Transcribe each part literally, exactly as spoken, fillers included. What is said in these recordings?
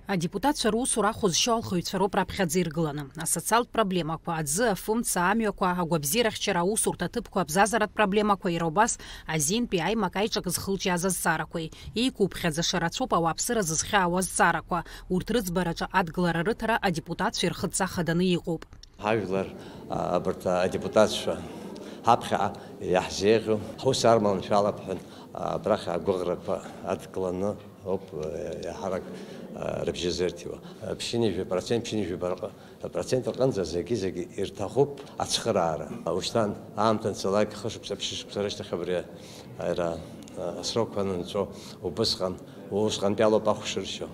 Адепутатцәа русура ахәы зшьо алхыҩцәа роуп раԥхьаӡа иргыланы. Асоциалтә проблемақәа, аӡы, афымца, амҩақәа, агәабзиарахьчара аусурҭа аҭыԥқәа, абзазаратә проблемақәа, иара убас азинтәи аимак-аиҿак зхылҿиааз азҵаарақәеи, еиқәуԥхьаӡаша рацәоуп ауааԥсыра зызхьаауа азҵаарақәа, урҭ рыӡбараҿы адгылара рыҭара адепутатцәа ирхыдҵа хаданы иҟоуп. Ҳажәлар, а, абарҭ адепутатцәа ҳаԥхьаҟа иаҳзеиӷьу, ҳус арманшәалап ҳәа, а, абрахь агәыӷрақәа адкыланы ауп, а, иаҳарак, а, рыбжьы зырҭиуа. Ԥшьынҩажәи процент, ԥшьынҩажәи бара-, процент рҟынӡа зегьы-зегьы ирҭахуп ацхыраара. Ушьҭан аамҭа анцалак, хышықәса, ԥшьышықәса рышьҭахь абри ара, а, асрокқәа анынҵәо убысҟан, усҟантәи алоуп ахә шыршьо.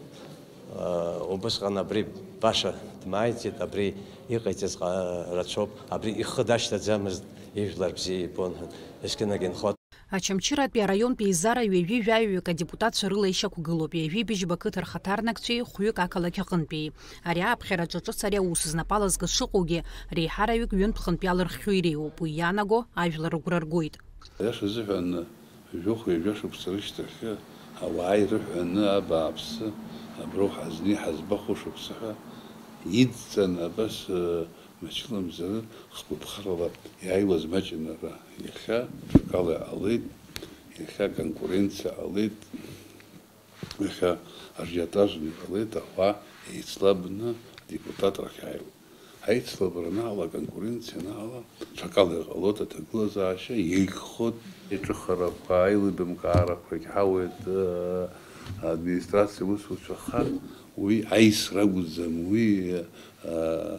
Убысҟан абри баша дмааиӡеит, абри иҟаиҵаз ҟа-, рацәоуп, абри ихы дашьҭаӡамызт, ижәлар бзиа ибон ҳәа, есқьынагь инхот. Очамчыратәи араионтә еизара ҩажәи жәаҩаҩык адепутатцәа рыла ишьақәгылоуп, ҩажәи быжьба қыҭа рхаҭарнакцәеи хәҩык ақалақь аҟынтәи. Ари ааԥхьараҿы ҿыц ари аус знапы алазкыз шыҟоугьы, реиҳараҩык ҩынтә-хынтәи алырххьо иреиуоуп, уи иаанаго ажәлар рыгәра ргоит. Аиаша азыҳәан, жәохә-ҩажәа шықәса рышьҭахьы ауаа ирыҳәаны абааԥсы, аброуп ҳазнеи ҳазбахәо шықәса ҳәа идҵан абас, э, мчыламзар хқәыԥхарала иааиуаз маҷын ара. Иахьа ҽакала иҟалеит, иахьа конкуренциа ҟалеит. Иахьа ажиотажны иҟалеит, ауаа еицлабны адепутатрахь иааиуеит. Аицлабра анаала, аконкуренциа анаала, ҽакала иҟалоит аҭагылазаашьа, еиӷьхоит. Еиҿыхарақәа, аилибамкаарақәагь ҳауеит, э, администрациа аусуцәа, аха уи аисра акәӡам, уи, э,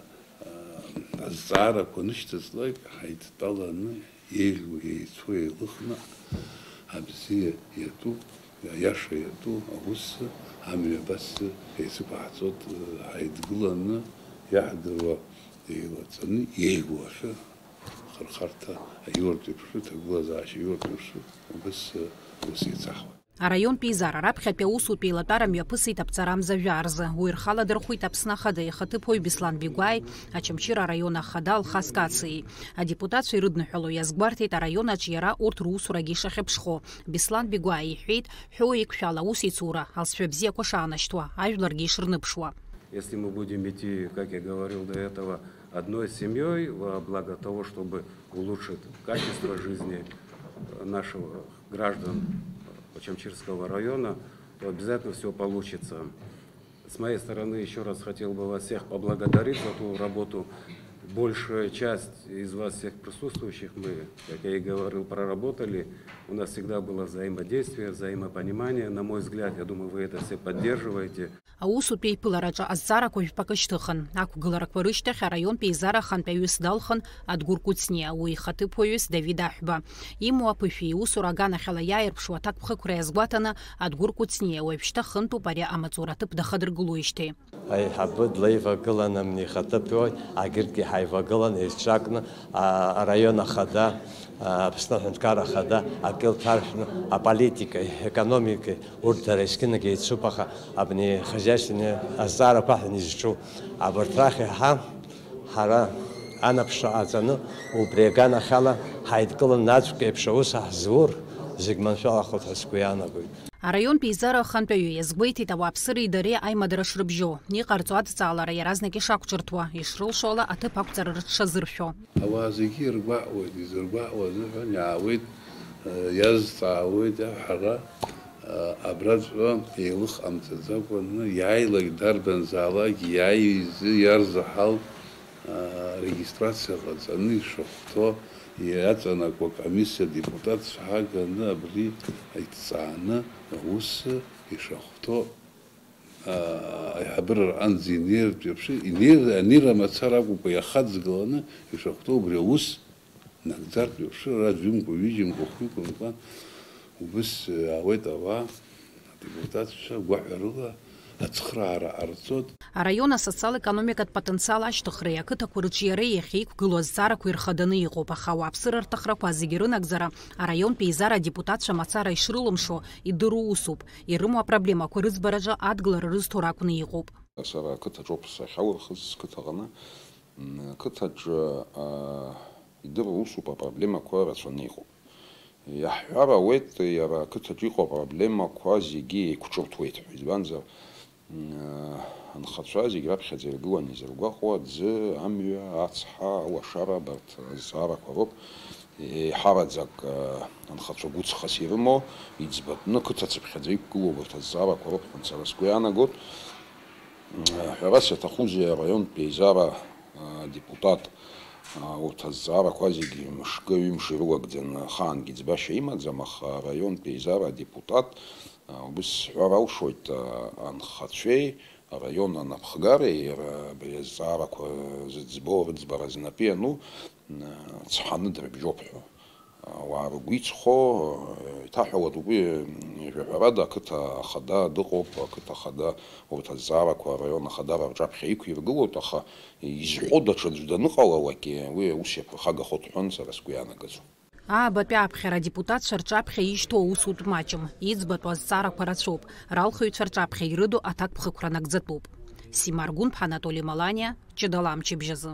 азҵаарақәа нышьҭаҵлак, ҳаидтәаланы еиӷьу, еицу, еилыхны, абзиа иатәу, аиаша иатәу аус, амҩа абас еицықәаҳҵоит, ҳаидгыланы, иаҳдыруа еилаҵаны, еиӷьу ахьы, ахырхарҭа аиуртә еиԥш, аҭагылазаашьа аиуртә еиԥш, убас ус еицаҳуеит. Араионтә еизара раԥхьатәи аусутә еилатәара мҩаԥысит Аԥҵарамза жәаа рзы. Уи рхаладырхәит Аԥсны Ахада ихаҭыԥуаҩ Беслан Бигәааи Очамчыра араион ахада Алхас Кациеи. Адепутатцәа ирыдныҳәало иазгәарҭеит араион аҿы иара урҭ русурагьы ишахьыԥшхо. Беслан Бигәааи иҳәеит, ҳәоу еиқәшәала аусеицура, алҵшәа бзиақәа шаанашьҭуа, ажәларгьы ишырныԥшуа. Если мы будем идти, как я говорил до этого, одной семьей во благо того, чтобы улучшить качество жизни наших граждан Очамчирского района, то обязательно всё получится. С моей стороны ещё раз хотел бы вас всех поблагодарить за ту работу. Большая часть из вас, всех присутствующих, мы, как я и говорил, проработали. У нас всегда было взаимодействие, взаимопонимание. На мой взгляд, я думаю, вы это все поддерживаете. Аусутә еиԥылараҿы азҵаарақәа жәпакы шьҭыхын. Ақәгыларақәа рышьҭахь араионтә еизара ахантәаҩыс далхын Адгәыр Кәыҵниа, уи ихаҭыԥуаҩыс Давид Аҳәба. Имоу аԥышәеи иусура аганахьала иааирԥшуа аҭакԥхықәра иазгәаҭаны, Адгәыр Кәыҵниа уажәшьҭа хынтәуп ари амаҵура аҭыԥ дахадыргылоижьҭеи. Аиҳабы длеивагылан амни ихаҭыԥуаҩ, агьырҭгьы ҳаивагылан еицҿакны, а, араион ахада, а, Аԥсны аҳәынҭқарра ахада акы илҭаршәны, аполитикеи, аекономикеи, урҭ дара есқьынагь еицуп, аха абни хозяйственный азҵаарақәа ҳәа изҿу абарҭ рахь иаҳа ҳара анаԥшра ҟаҵаны, убри аганахьала ҳаидкыланы аӡәк еиԥш аус ҳзур, зегь маншәалахоит ҳәа сгәы иаанагоит. Араионтә еизара ахантәаҩы иазгәеиҭеит ауааԥсыреи дареи аимадара шрыбжьоу, иҟарҵо адҵаалара иаразнак ишақәҿырҭуа, ишрылшо ала аҭыԥ ақәҵара рыҽшазыршәо. Ауаа зегьы иргәаҟуеит, изыргәаҟуа азыҳәан иаауеит, э, иазҵаауеит, ҳара, э, абраҵәҟьа еилых ҟамҵаӡакәаны иааилак дарбанзаалак иааиз иарзаҳал, э, регистрациа ҟаҵаны ишахәҭоу иаҵанакуа акомиссиа адепутатцәа ҳаганы абри иҭҵааны аус ишахәҭоу, аа, аиҳабыра рҟынӡа инеиртә еиԥш, инеир-, анеира мацара акәымкәа иахаҵгыланы ишахәҭоу убри аус нагӡартә еиԥш, ара ӡәымкәа, ҩыџьамкәа, хәҩыкәымкәа убыс иаауеит ауаа, адепутатцәа гәаҳәарыла ацхыраара ҟарҵоит. Араион асоциал-економикатә потенциал ашьҭыхреи ақыҭақәа рыҿиареи иахьа иқәгылоу азҵаарақәа ирхаданы иҟоуп, аха ауааԥсыра рҭахрақәа зегьы рынагӡара араионтә еизара адепутатцәа мацара ишрылымшо идыруа усуп, ирымоу апроблемақәа рыӡбараҿы адгылара рызҭо ракәны иҟоуп. Сара ақыҭаҿоуп сахьаурхыз, сқыҭаҟны. М, ақыҭаҿы, а, идыруа усуп, апроблемақәа рацәаны иҟоуп. Иаҳҳәар ауеит, иара ақыҭаҿы иҟоу апроблемақәа зегьы еиқәҿырҭуеит ҳәа, избанзар, Анхацәа зегь раԥхьаӡа иргылан изыргәаҟуа аӡы, амҩа, ацҳа, алашара, абарҭ азҵаарақәа роуп. Еиҳараӡак анхацәа гәыҵхас ирымоу, иӡбатәны қыҭа цыԥхьаӡа иқәгылоу убарҭ азҵаарақәа роуп ҳәа сара сгәы иаанагоит. Ҳәарас иаҭахузеи, араионтә еизара адепутат урҭ азҵаарақәа зегьы мышкы-ҩымш ирылагӡаны ахаангьы ӡбашьа имаӡам, аха араионтә еизара адепутат, ус сҳәар алшоит, анхацәеи араион анапхгареи иара абри азҵаарақәа зыӡбо рыӡбара знапы иану цҳаны дрыбжьоуп ҳәа. Ауаа ргәы иҵхо, иҭаҳәауа дукәи, жәаҳәарада, ақыҭа ахада дыҟоуп, ақыҭа ахада урҭ азҵаарақәа араион ахадара рҿаԥхьа иқәиргылоит, аха изҳәо даҽаӡә даныҟалалакгьы, уи аус иаԥырхагахоит ҳәа сара сгәы иаанагӡом. Аабатәи аԥхьара адепутатцәа рҿаԥхьа ишьҭоу аусутә маҷым, иӡбатәу азҵаарақәа рацәоуп, ралхыҩцәа рҿаԥхьа ирыду аҭакԥхықәра нагӡатәуп. Сима Аргәынԥҳа, Анатоли Маланиа, Ҷыдала амчыбжьазы.